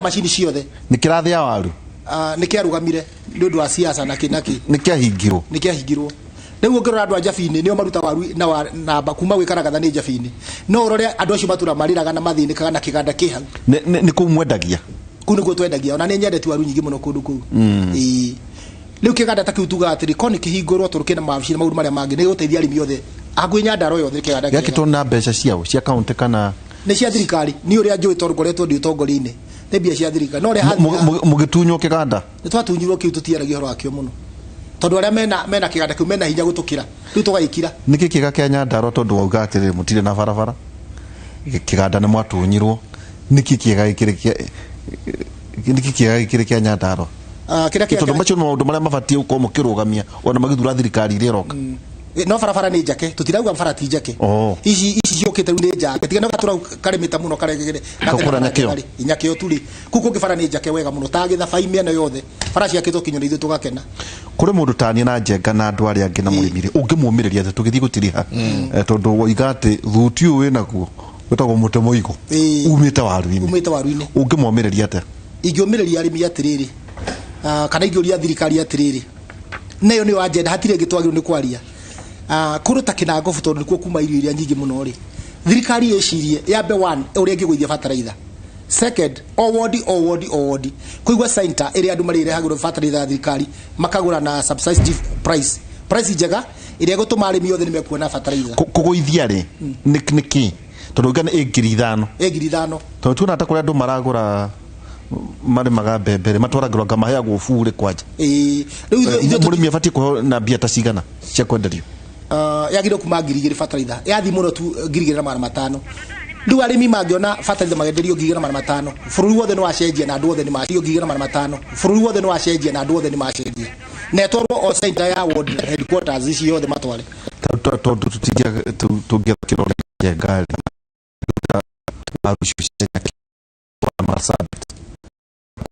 Macini ciothe. Nĩ kĩrathĩa waru. Ah, nĩ kĩarũgamire nĩ ũndũ wa siasa na kĩ na kĩ. Nĩ kĩahingirwo. Nĩ kĩahingirwo. Rĩu ũngĩrora andũ a Njabinĩ nĩo maruta waru na namba kuma gwĩ Karagatha nĩ Njabinĩ, no ũrore andũ acio matũra marĩraga na mathĩnĩkaga na kĩganda kĩ hau. Nĩ kũu mwendagia? Kũu nĩkuo twendagia, ona nĩ nyendete waru nyingĩ mũno kũndũ kũu. Ĩĩ, rĩu kĩganda ta kĩu tugaga atĩrĩ ko nĩ kĩhingũrwo tondũ kĩna mawabici na maũndũ marĩa mangĩ, nĩ gũteithia arĩmi othe hakuhĩ Nyandarua yothe kĩganda kĩega. Gĩakĩtwo na mbeca ciao cia kaunti kana? Nĩ cia thirikari. Niĩ ũrĩa njũĩ, tondũ ngoretwo ndĩ ũtongoria-inĩ, nĩ mbia cia thirikari, no ũrĩa hathiaga. Mũgĩtunywo kĩganda? Nĩ twatunyirwo kĩu, tũtiaragia ũhoro wakĩo mũno tondũ arĩa mena kĩganda kĩu mena hinya gũtũkĩra, rĩu tũgagĩkira. Nĩkĩ kĩega kĩa Nyandarua, tondũ wauga atĩrĩrĩ, mũtirĩ na barabara, kĩganda nĩ mwatunyirwo, nĩkĩ kĩega gĩkĩrĩ kĩa, nĩkĩ kĩega gĩkĩrĩ kĩa Nyandarua? Ah, kĩrĩa tondũ macio nĩ maũndũ marĩa mabatiĩ gũkorwo mũkĩrũgamia ona magĩthura thirikari iria ĩroka. No barabara nĩ njake, tũtirauga bara ti njake. Oh. Ici ciũkĩte rĩu nĩ njake, tiga no gatũra karĩmĩte mũno karegere. Gakũra nyakĩo. Nyakĩo tu rĩ, kũu kũngĩ bara nĩ njake wega mũno, ta Gĩthabai mĩena yothe bara ciakĩtwo kinya na ithuĩ tũgakena. Kũrĩ mũndũ taniĩ na Njenga na andũ arĩa angĩ na mũrĩmi rĩ, ũngĩmũmĩrĩria atĩ tũgĩthiĩ gũtiriha? Tondũ woiga atĩ thuti ũyũ wĩnaguo wĩtagwo mũtĩ mũigũ umĩte waru-inĩ. Umĩte waru-inĩ. Ũngĩmomĩrĩria atĩa? Ingĩũmĩrĩria arĩmi atĩrĩrĩ, ah, kana ingĩũria thirikari atĩrĩrĩ, nayo nĩyo agenda, hatirĩ ĩngĩ twagĩrĩirwo nĩ kwaria. Ah, kũndũ ta Kĩnangobu, tondũ nĩkuo kuma irio iria nyingĩ mũno rĩ, thirikari ĩcirie yambe one ũrĩa ĩngĩgũithia bataraitha, second o wodi o wodi o wodi kũigua center ĩrĩa andũ marĩrehagĩrwo bataraitha ya thirikari, makagũra na subsidized price njega ĩrĩa ĩgũtũma arĩmi othe nĩ mekuona bataraitha. Kũgũithia rĩ, nĩ kĩ? Tondũ uga nĩ ĩ 5,000. Ĩ 5,000. Tondũ tuona ta kũrĩa andũ maragũra marĩmaga mbembe rĩ, matwaragĩrwo anga maheagwo burĩ kwanja. Ĩĩ, rĩu ithuĩ Mũrĩmi abatiĩ kũheo na mbia ta cigana cia kwenderio? Yagĩrĩirwo kuma 2,000 bataraitha, yathiĩ mũno tu 2,500. Rĩu arĩmi mangĩona bataraitha magenderio 2,500, bũrũri wothe nĩ wacenjia na andũ othe nĩ macenjia. 2,500, bũrũri wothe nĩ wacenjia na andũ othe nĩ macenjia, na ĩtwarwo o center ya ward headquarters ici yothe matware. Tondũ tũngĩetha kĩrore kĩa ngari waru icio cia Nyakĩwa, Marsabit,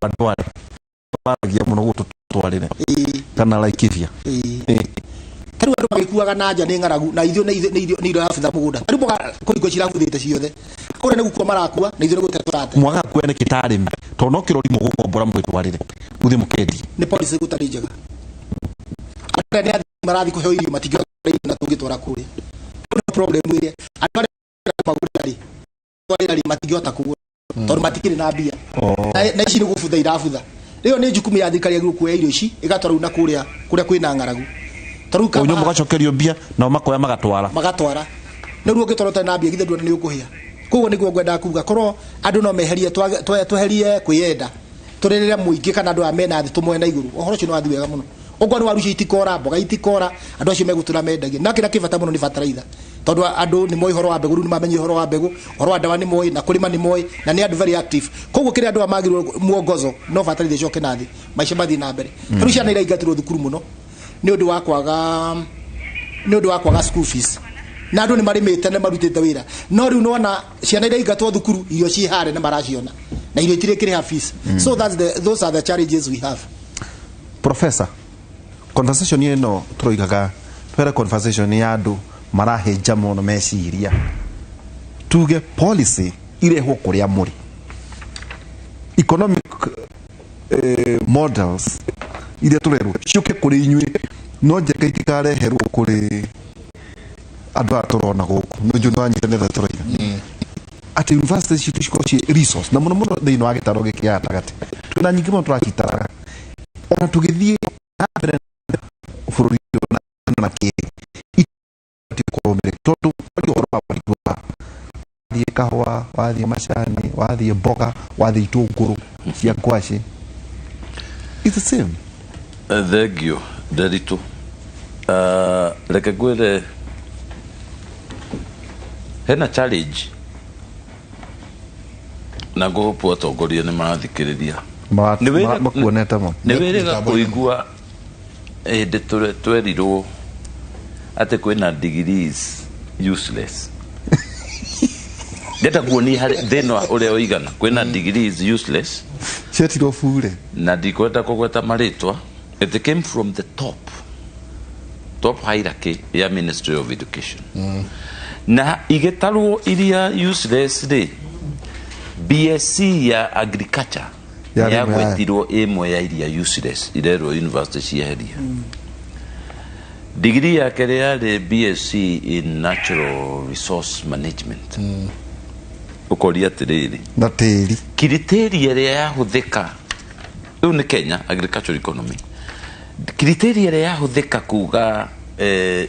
andũ aya maragia mũno gũtũtwarĩre kana Laikipia. Ta rĩu andũ magĩkuaga na nja nĩ ng'aragu, na ithuĩ nĩ irio yabutha mũgũnda. Ta rĩu mboga kũringwo cirabuthĩte ciothe, kũrĩa nĩ gũkua marakua na ithuĩ nĩ gũte tũrate. Mwaga kuoya nĩkĩ ta arĩmi, tondũ no kĩrori mũgũkombora mũgĩtwarĩre mũthiĩ mũkendie? Nĩ policy gũtarĩ njega. Andũ arĩa nĩ athii marathiĩ kũheo irio matingĩhota irio na tũngĩtwara kũrĩa. Nĩ problem ĩrĩa andũ arĩa magũrĩra rĩ, twarĩra rĩ, matingĩhota kũgũra tondũ matikĩrĩ na mbia. Na ici nĩ gũbutha irabutha. Rĩo nĩ jukumu ya thirikari yagĩrĩirwo kuoya irio ici ĩgatwara rĩu na kũrĩa kwĩna ng'aragu. Ta rĩu o inyuĩ mũgacokerio mbia, nao makoya magatwara. Magatwara. No rĩu ũngĩtwara ũtarĩ na mbia, githĩ nduona nĩ ũkũhĩa? Koguo nĩguo ngwendaga kuga korwo andũ no meherie, tweherie kwĩyenda, tũrĩrĩre mũingĩ kana andũ aya mena thĩ tũmoe na igũrũ, ũhoro ũcio nĩ wathiĩ wega mũno. Ũkorwo nĩ waru icio itikora, mboga itikora, andũ acio megũtũra mendagia. Na kĩrĩa kĩ bata mũno nĩ bataraitha, tondũ andũ nĩ moĩ ũhoro wa mbegũ, rĩu nĩ mamenya ũhoro wa mbegũ, ũhoro wa ndawa nĩ moĩ, na kũrĩma nĩ moĩ, na nĩ andũ very active. Koguo kĩrĩa andũ aya magĩrĩirwo muongozo, no bataraitha ĩcoke na thĩ, maica mathiĩ na mbere. Rĩu ciana iraingatirwo thukuru mũno nĩ ũndũ wa kwaga school fees, na andũ nĩ marĩmĩte na marutĩte wĩra, no rĩu nĩwona ciana iraingatwo thukuru, irio ciĩ harĩa nĩ maraciona na irio itirĩ kĩrĩha fees. So those are the challenges we have. Professor, conversation ĩno tũroigaga twere conversation ya andũ marahĩnja mũno meciria, tuge policy irehwo kũrĩa mũrĩ, economic models iria tũrerwo ciũke kũrĩ inyuĩ, no njega itikareherwo kũrĩ andũ aya tũrona gũkũ. Nĩ njũĩ nĩ wanyita nĩgetha tũroiga atĩ university citũ cikorwo ciĩ resource, na mũno mũno thĩinĩ wa gĩtaro gĩkĩ gĩa gatagatĩ twĩna nyingĩ mũno tũracitaraga ona tũgĩthiĩ na mbere bũrũri ũyũ na kĩ ibatiĩ gũkorwo mĩrĩ, tondũ kwaria ũhoro wa wa wathiĩ kahũa, wathiĩ macani, wathiĩ mboga, wathiĩ itũngũrũ cia ngwacĩ, it's the same. Thengio Nderitu. Reke ngwĩre hena challenge na ngũhũpu atongoria nĩ marathikĩrĩria. Makuonete mo. Nĩ wĩrĩga kũigua hĩndĩ twerirwo atĩ kwĩna degrees useless. Ndenda kuonia harĩ thĩna ũrĩa ũigana kwĩna degrees useless. Cietirwo bure. Na ndikwenda kũgweta marĩtwa. It came from the top hierarchy ya Ministry of Education, na igĩtarwo iria useless rĩ, BSc ya agriculture. Yarĩ ĩmwe ya- Yagwetirwo ĩmwe ya iria useless irerwo university cieherie. Digiri ya kerĩ yarĩ BSc in natural resource management. Ũkoria atĩrĩrĩ, na tĩri criteria ĩrĩa yahũthĩka rĩu nĩ Kenya agricultural economy, criteria ĩrĩa yahũthĩka kuga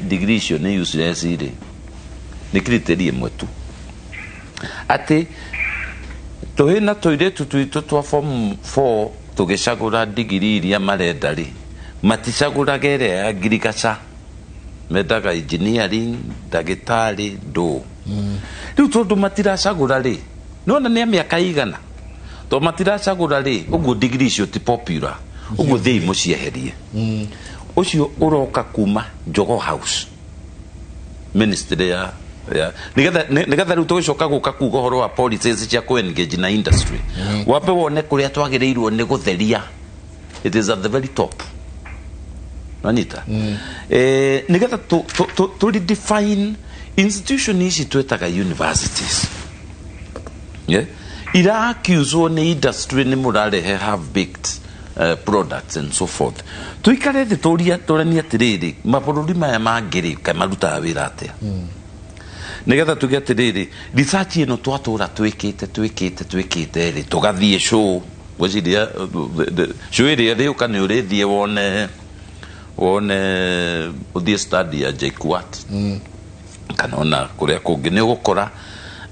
degree icio nĩ useless rĩ, nĩ criteria ĩmwe tu, atĩ tũhĩ na tũirĩtu twitũ twa form 4 tũgĩcagũra digiri iria marenda rĩ, maticagũraga ĩrĩa ya ngirigaca, mendaga engineering, ndagĩtarĩ, ndũ. Rĩu tondũ matiracagũra rĩ, nĩwona nĩ a mĩaka igana, tondũ matiracagũra rĩ, ũguo digiri icio ti popular, ũguo thĩi mũcieherie. Ũcio ũroka kuma Jogoo House, ministry ya nigetha rĩu tũgĩcoka gũka kuga ũhoro wa policies cia kũ engage na industry, wambe wone kũrĩa twagĩrĩirwo nĩ gũtheria. It is at the very top, nanyita nigetha tu redefine institution ici twĩtaga universities, yeah? Ira accuswo nĩ industry nĩ mũrarehe half baked products and so forth. Tuikare thĩ tũrie, tũranie atĩrĩrĩ, mabũrũri maya mangĩ rĩ, kaĩ marutaga wĩra atĩa, nigetha tuge atĩrĩrĩ, research ĩno twatũra twĩkĩte twĩkĩte twĩkĩte rĩ, tũgathiĩ show, ngwĩciria show ĩrĩa ĩrĩũka nĩ ũrĩthiĩ wone ũthiĩ study ya JKUAT kana ona kũrĩa kũngĩ, nĩ ũgũkora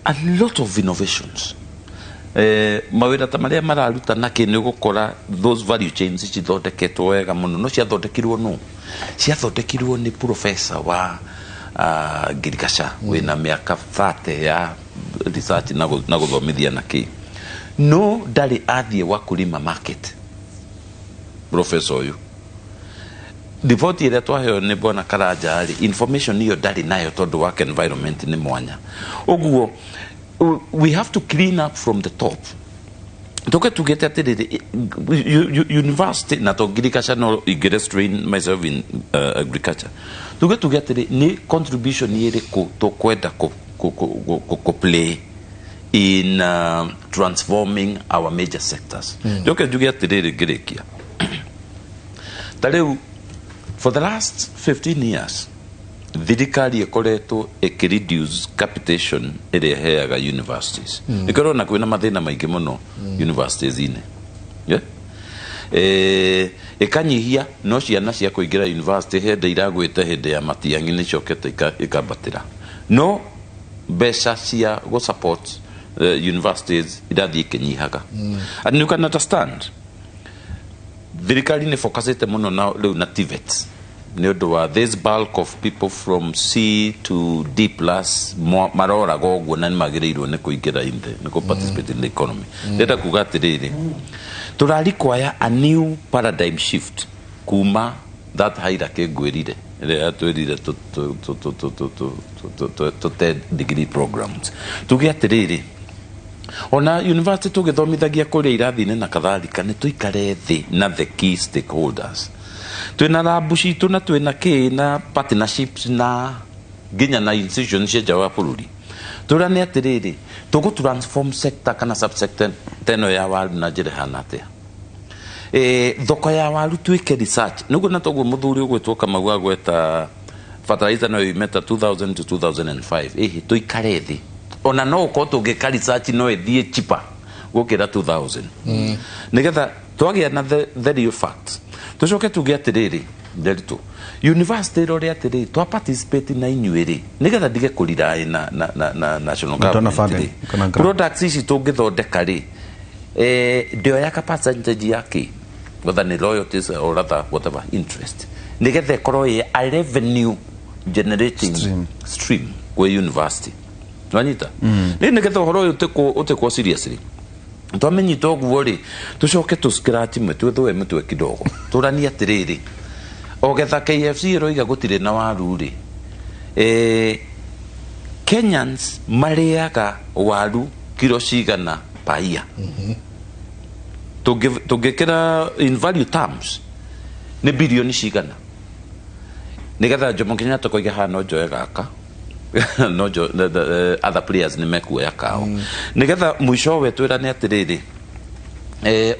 a lot of innovations, mawĩra ta marĩa mararuta nakĩ, nĩ ũgũkora those value chains cithondeketwo wega mũno. No ciathondekirwo nũ? Ciathondekirwo nĩ professor wa ngirigaca wĩna mĩaka 30 ya research na gũthomithia na kĩ, no ndarĩ athiĩ Wakulima market. Professor ũyũ, riboti ĩrĩa twaheo nĩ bwana Karanja rĩ, information iyo ndarĩ nayo tondũ work environment nĩ mwanya. Ũguo we have to clean up from the top. Tuke tugete atĩrĩrĩ, university na to ngirigaca, no ingĩ restrain myself in agriculture, tuge atĩrĩ, nĩ contribution ĩrĩkũ tũkwenda kũ play in transforming our major sectors? Njoke njuge atĩrĩrĩ, ngĩrĩkia, ta rĩu for the last 15 years thirikari ĩkoretwo ĩkĩreduce capitation ĩrĩa ĩheaga universities. Nĩkĩo ũrona kwĩna mathĩna maingĩ mũno universities-inĩ, yeah? Ĩkanyihia, no ciana cia kũingĩra university hĩndĩ iragwĩte hĩndĩ ya Matiang'i nĩ icokete ikambatĩra, no mbeca cia gũ support universities irathiĩ ikĩnyihaga. And you can understand, thirikari nĩ focusĩte mũno na rĩu na TVET nĩ ũndũ wa this bulk of people from C to D plus maroraga ũguo na nĩ magĩrĩirwo nĩ kũingĩra in the nĩ kũ participate in the economy. Ndĩrenda kuga atĩrĩrĩ, tũra require a new paradigm shift kuma that hierarchy ngwĩrire ĩrĩa yatwĩrire tũte degree programs. Tuge atĩrĩrĩ, ona university tũgĩthomithagia kũrĩa irathi-inĩ na kadhalika, nĩ tũikare thĩ na the key stakeholders, twĩna rabu citũ na twĩna kĩ na partnerships na nginya na institutions cia nja wa bũrũri, tũrane atĩrĩrĩ, tũgũ transform sector kana subsector ta ĩno ya waru na njĩra ĩhana atĩa? Thoko ya waru, twĩke research nĩguo na toguo mũthuri ũgwĩtwo Kamau agweta fertilizer no yume ta 2000 to 2005. Ĩhĩ, tũikare thĩ, ona no ũkorwo tũngĩka research no ĩthiĩ cheaper gũkĩra 2000, nĩgetha twagĩa na the real facts, tũcoke tuge atĩrĩrĩ, Nderitu university ĩrore atĩrĩrĩ, twa participate na inyuĩ rĩ, nĩgetha ndige kũriraĩ na national Matona government funding, rĩ, kana grant. Products ici tũngĩthondeka rĩ, ndĩoyaga percentage yake, whether nĩ royalties or other whatever interest, nĩgetha ĩkorwo ĩ a revenue generating Stream. stream kwĩ university. Wanyita nĩ nĩgetha ũhoro ũyũ ũtĩkwo seriously. Twamenyita ũguo rĩ, tũcoke tũ scratch mĩtwe, thũe mĩtwe kidogo, tũranie atĩrĩrĩ, ogetha KFC ĩroiga gũtirĩ na waru rĩ, Kenyans marĩaga waru kiro cigana per year? Tũngĩkĩra in value terms nĩ bilioni cigana? Nigetha Jomo Kenyatta koiga haha no njoe gaka, no njo, the other players nĩ mekuoya kao, nigetha mũicowe twĩrane atĩrĩrĩ,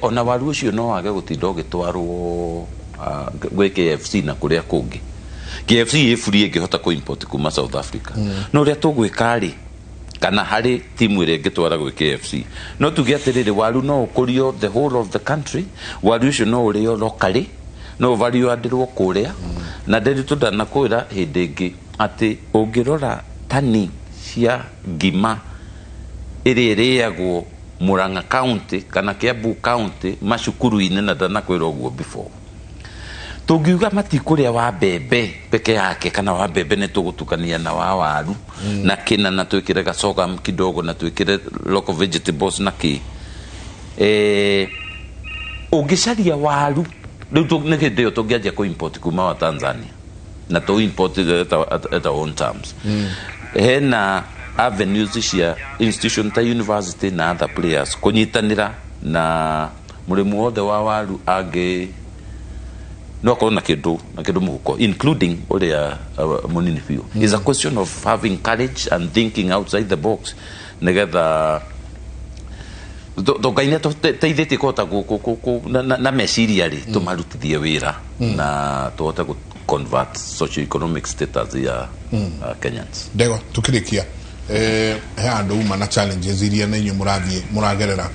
Ona waru ũcio no wage gũtinda ũgĩtwarwo gwĩ KFC na kũrĩa kũngĩ. KFC ĩ free ĩngĩhota kũ import kuma South Africa. No ũrĩa tũgwĩka rĩ, kana harĩ timu ĩrĩa ĩngĩtwara gwĩ KFC, no tuge atĩrĩrĩ, waru no ũkũrio the whole of the country, waru ũcio no ũrĩo locally, no value addĩrwo kũrĩa. Na ndĩritũ ndanakwĩra hĩndĩ ĩngĩ atĩ ũngĩrora tani cia ngima ĩrĩa ĩrĩagwo Murang'a County kana Kiambu County macukuru-inĩ, na ndanakwĩra ũguo before, tũngiuga matikũrĩa wa mbembe peke yake, kana wa mbembe nĩ tũgũtukania na wa waru na kĩna, na twĩkĩre gasorghum kidogo, na twĩkĩre local vegetables na kĩ, ũngĩcaria waru rĩu nĩ hĩndĩ ĩyo tũngĩanjia kũ import kuma wa Tanzania, na tũ import at our own terms. Hena avenues cia institution ta university na other players kũnyitanĩra na mũrĩmi wothe wa waru angĩ no akorwo na kĩndũ mũhuko, including ũrĩa mũnini biũ. Is a question of having courage and thinking outside the box, nĩgetha to Ngai nĩ atũteithĩtie kũhota na meciria rĩ, tũmarutithie wĩra na tũhote gũ convert socio-economic status ya Kenyans. Ndego tukirikia, he andũ uma na challenges iria na inyuĩ mũrathiĩ mũragerera,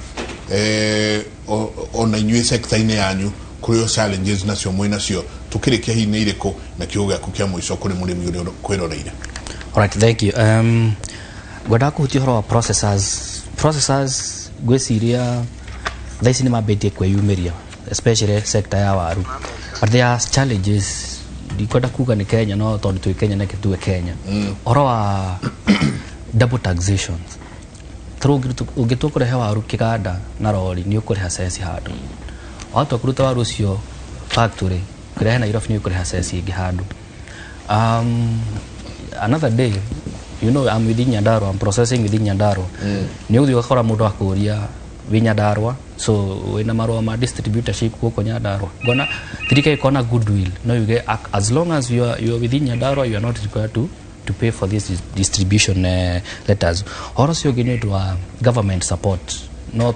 ona inyuĩ sector-inĩ yanyu kũrĩ o challenges nacio mwĩ nacio. Tukirikia, hihi nĩ irĩkũ, na kiugo gĩaku kĩa mũico kũrĩ mũrĩmi ũrĩa kwĩroreire? Alright, thank you. Ngwendaga kũhutia ũhoro wa processors. Processors ngwĩciria thaa ici nĩ mambĩtie kwĩyumĩria, especially sector ya waru. But there are challenges. Ndikwenda kuga nĩ Kenya, no tondũ twĩ Kenya neke tuge Kenya. Ũhoro wa double taxation. Tarĩu ũngĩtua kũrehe waru kĩganda na rori, nĩ ũkũrĩha ceci handũ. Watua kũruta waru ũcio factory kũrehe Nairobi, nĩ ũkũrĩha ceci ĩngĩ handũ. Another day, I'm within Nyandarua, I'm processing within Nyandarua. Nĩ ũgũthiĩ ũgakora mũndũ akũria wĩ Nyandarua, so wĩna marũa ma distributorship gũkũ Nyandarua. Ngona thirikari ĩkona goodwill, no yuge as long as you are within Nyandarua, you are not required to pay for this distribution letters. Ũhoro ũcio ũngĩ nĩ ũndũ wa government support. No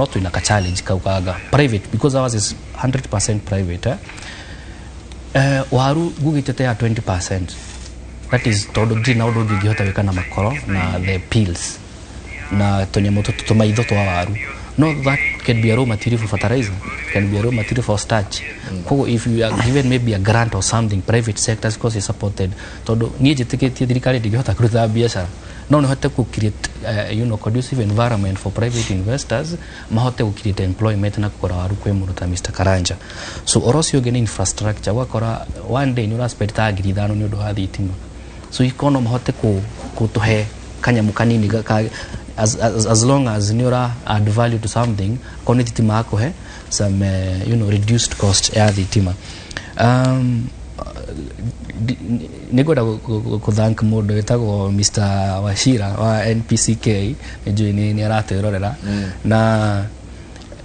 twĩna ka challenge kau kaga private, because ours is 100% private, eh? Waru ngugĩte ya 20%, that is tondũ ndirĩ na ũndũ ũngĩ ingĩhota gwĩka na makoro na the peels na tũnyamũ tũtũ tũmaitho twa waru. No that can be a raw material for fertilizer, can be a raw material for starch. Koguo if you are given maybe a grant or something, private sectors course is supported, tondũ niĩ njĩtĩkĩtie thirikari ndĩngĩhota kũruta biacara, no nĩ hote ku create conducive environment for private investors mahote ku create employment na kũgũra waru kwĩ mũndũ ta Mr. Karanja. So ũhoro ũcio ũngĩ nĩ infrastructure. Ũgakora one day nĩ ũraspend ta 5,000 nĩ ũndũ wa thitima, so iko no mahote kũtũhe kanyamu kanini as long as nĩ ũra add value to something, korwo nĩ thitima akũhe some reduced cost ya thitima. Nĩ ngwenda kũ thank mũndũ wĩtagwo Mr. Wachira wa NPCK. Nĩ njũĩ nĩ aratwĩrorera na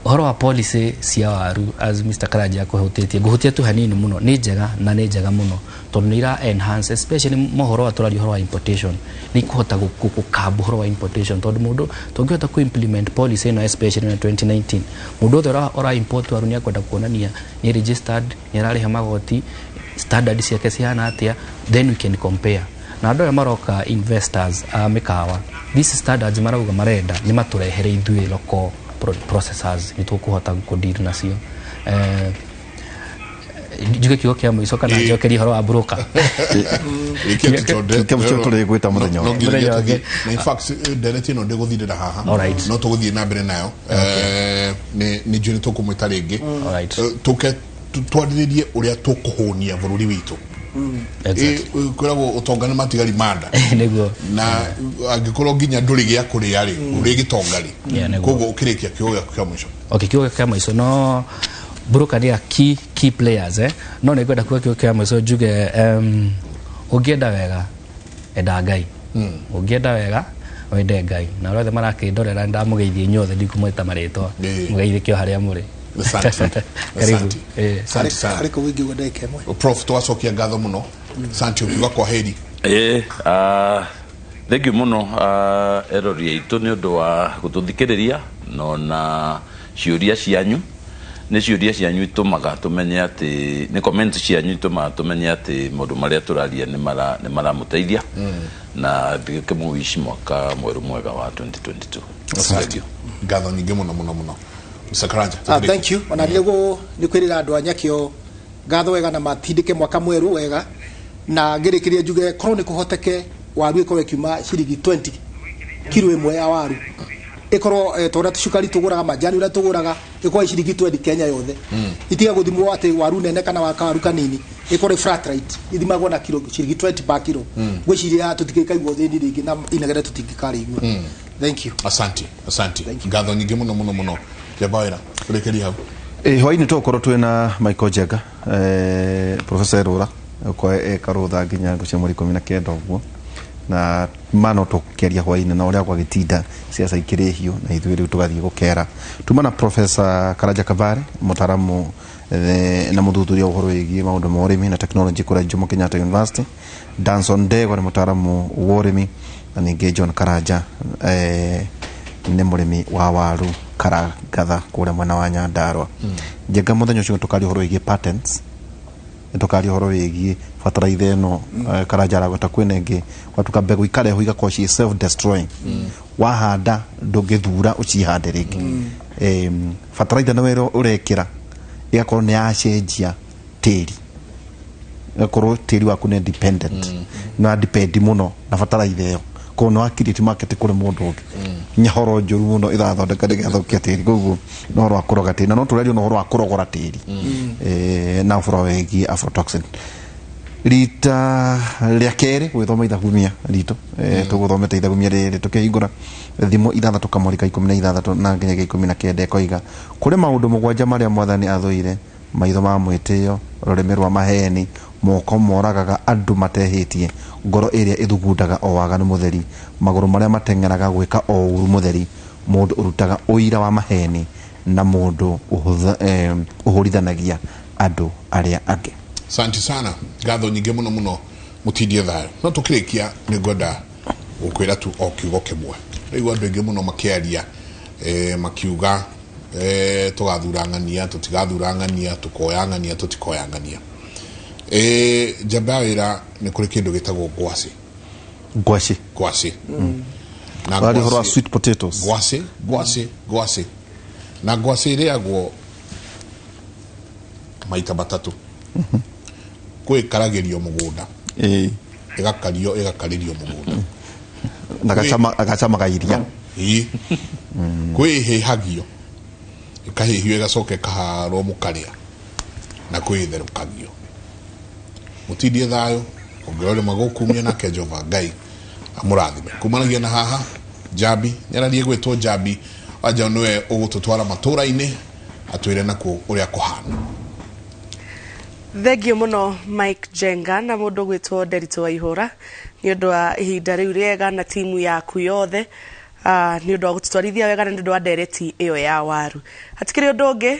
ũhoro wa policy cia waru. As Mr. Karanja akũhutĩtie, ngũhutia tu hanini mũno, nĩ njega na nĩ njega mũno tondũ nĩ ira enhance, especially mohoro wa tũraria ũhoro wa importation, nĩ ikũhota gũkambu ũhoro wa importation, tondũ mũndũ tũngĩhota kũ implement policy ĩno, especially na 2019, mũndũ wothe ũra import waru nĩ akwenda kuonania nĩ registered, nĩ ararĩha magoti, standard ciake cihana atĩa, then we can compare na andũ aya maroka, investors a mĩkawa. These standards marauga marenda nĩ matũrehere ithuĩ local processors, nĩ tũkũhota kũdeal nacio. Njuge kiugo kĩa mũico kana Ĩĩ. njokerie ũhoro wa broker? Rĩkia tu tondũ- Kĩa mũico tũrĩgwĩta mũthenya No ũngĩ. nginya Mũthenya tũthiĩ. ũngĩ. Na in fact, ndereti ĩno ndĩgũthirĩra haha. Alright. No tũgũthiĩ na mbere nayo. Nĩ njũĩ nĩ tũkũmwĩta rĩngĩ. Alright. Tũke twarĩrĩrie ũrĩa tũkũhũnia bũrũri witũ. Kwĩragwo ũtonga nĩ matigari ma nda. Nĩguo. Na angĩkorwo nginya ndũrĩ gĩa kũrĩa rĩ, ũrĩ gĩtonga rĩ? Yeah, nĩguo. Koguo ũkĩrĩkia, kiugo gĩaku kĩa mũico. Okay, kiugo kĩa mũico, no broker nĩ a key players, eh? No nĩ ngwenda kuga kiugo kĩa mũico njuge, ũngĩenda wega enda Ngai, ũngĩenda wega wende Ngai, na arĩa othe marakĩndorera ndamũgeithia inyuothe, ndikumwĩta marĩtwa. Mũgeithĩke o harĩa mũrĩ. Asante. Karibu. Asante. Asante sana. Harĩ kũu ingĩuga ndagĩka ĩmwe. Prof, twacokia ngatho mũno. Asante, ũkiuga kwa heri. Ĩ, thank you mũno, erori aitũ nĩ ũndũ wa gũtũthikĩrĩria, no na Ciũria cianyu nĩ ciũria cianyu itũmaga tũmenye atĩ nĩ comment cianyu itũmaga tũmenye atĩ maũndũ marĩa tũraria nĩ maramũteithia na ngĩkĩmũwici mwaka mwerũ mwega wa 2022. Asante. Ngatho nyingĩ mũno mũno mũno, Mr. Karanja. Ah, thank you. Ona nä nä kwä rä ra andå a Nyakio ngatho wega na matindä mwaka mwerũ wega, na ngä rä kä rie njuge korwo nä kå hoteke waru ĩkorwo ĩkiuma ciringi 20 kiro ĩmwe ya waru, ĩkorwo ta ũrĩa cukari tũgũraga, majani ũrĩa tũgũraga, ĩkorwo ĩ ciringi 20 Kenya yothe, itiga gũthimwo atĩ waru nene kana wa kawaru kanini, ĩkorwo ĩ flat rate, ithimagwo na kiro, ciringi 20 per kiro. Ngwĩciria tũtingĩkaigua thĩni rĩngĩ na inegene tũtingĩkarĩigua. Thank you. Asante, asante. Ngatho nyingĩ mũno mũno mũno. Njamba wĩra tũrĩkĩrie hau. Ĩ hwainĩ tũgũkorwo twĩna Michael Njenga, Professor Rura ũkorwo ekarũtha nginya ngũcia mweri 19 ũguo, na mano tũkĩaria hwainĩ na ũrĩa gwagĩtinda ciaca ikĩrĩ hiũ, na ithuĩ rĩu tũgathiĩ gũkera tuma na Professor Karanja Kabare, mũtaramu na mũthuthuria ũhoro wĩgiĩ maũndũ ma ũrĩmi na technology kũrĩa Jomo Kenyatta University. Danson Ndegwa nĩ mũtaramu wa ũrĩmi, na ningĩ John Karanja nĩ mũrĩmi wa waru Karangatha kũrĩa mwena wa Nyandarua. Njenga mũthenya ũcio tũkaria ũhoro wĩgiĩ patents, nĩtũkaria ũhoro wĩgiĩ bataraitha ĩno. Karanja aragweta kwĩna ĩngĩ gwatuka mbegũ ikarehwo igakorwo ci self destroying, wahanda ndũngĩthura ũcihande rĩngĩ. Bataraitha nĩ wĩra ũrekĩra ĩgakorwo nĩ yacenjia tĩri, ĩgakorwo tĩri waku nĩ dependent, nĩ wa depend mũno na bataraitha ĩyo, koguo nĩ wa create market kũrĩ mũndũ ũngĩ. Nyahoro njũru mũno ĩrathondeka nĩgetha tĩri, koguo nĩ ũhoro wa kũroga tĩri, na no tũraria na ũhoro wa kũrogora tĩri na ũhoro wĩgiĩ aflatoxin. Rita rĩa kerĩ gwĩthoma ithagumia ritũ, tũgũthomete ithagumia rĩrĩ tũkĩhingũra thimo 6 kamũrika 16 na nginyagia 19. Ĩkoiga kũrĩ maũndũ 7 marĩa mwathani athũire: maitho ma mwĩtĩo, rũrĩmĩ rwa maheni, moko moragaga andũ matehĩtie, ngoro ĩrĩa ĩthugundaga o waganu mũtheri, magũrũ marĩa mateng'eraga gwĩka o ũru mũtheri, mũndũ ũrutaga ũira wa maheni, na mũndũ ũhũrithanagia andũ arĩa angĩ. Asante sana, ngatho nyingĩ mũno mũno, mũtindie thayũ. No tũkĩrĩkia nĩ ngwenda gũkwĩra tu o kiugo kĩmwe. Rĩu andũ aingĩ mũno makĩaria, makiuga tũgathura ng'ania, tũtigathura ng'ania, tũkoya ng'ania, tũtikoya ng'ania. Njamba ya wĩra, nĩ kũrĩ kĩndũ gĩtagwo ngwacĩ. Ngwacĩ. Ngwacĩ. Na Wari ũhoro wa sweet potatoes. Ngwacĩ, ngwacĩ, ngwacĩ. Na ngwacĩ ĩrĩagwo maita matatũ. Kwĩ ĩkaragĩrio mũgũnda, ĩgakario, ĩgakarĩrio mũgũnda. Na gacama iria. Ĩĩ. Kwĩ ĩhĩhagio, ĩkahĩhio ĩgacoka ĩkaharwo mũkarĩa, na kwĩ ĩtherũkagio. Mũtindie thayũ, ũngĩrora magũkumia nake Jehova Ngai amũrathime. Kumanagia na haha Njambi nĩararie gwĩtwo Njambi wanja, nĩwe ũgũtũtwara matũra-inĩ atwĩre nakuo ũrĩa kũhana. Thengio mũno Mike Jenga na mũndũ gwĩtwo Nderitũ wa Ihũra nĩ ũndũ wa ihinda rĩu rĩega na timu yaku yothe, nĩ ũndũ wa gũtũtwarithia wega na nĩ ũndũ wa ndereti ĩyo ya waru. Hatikĩrĩ ũndũ ũngĩ.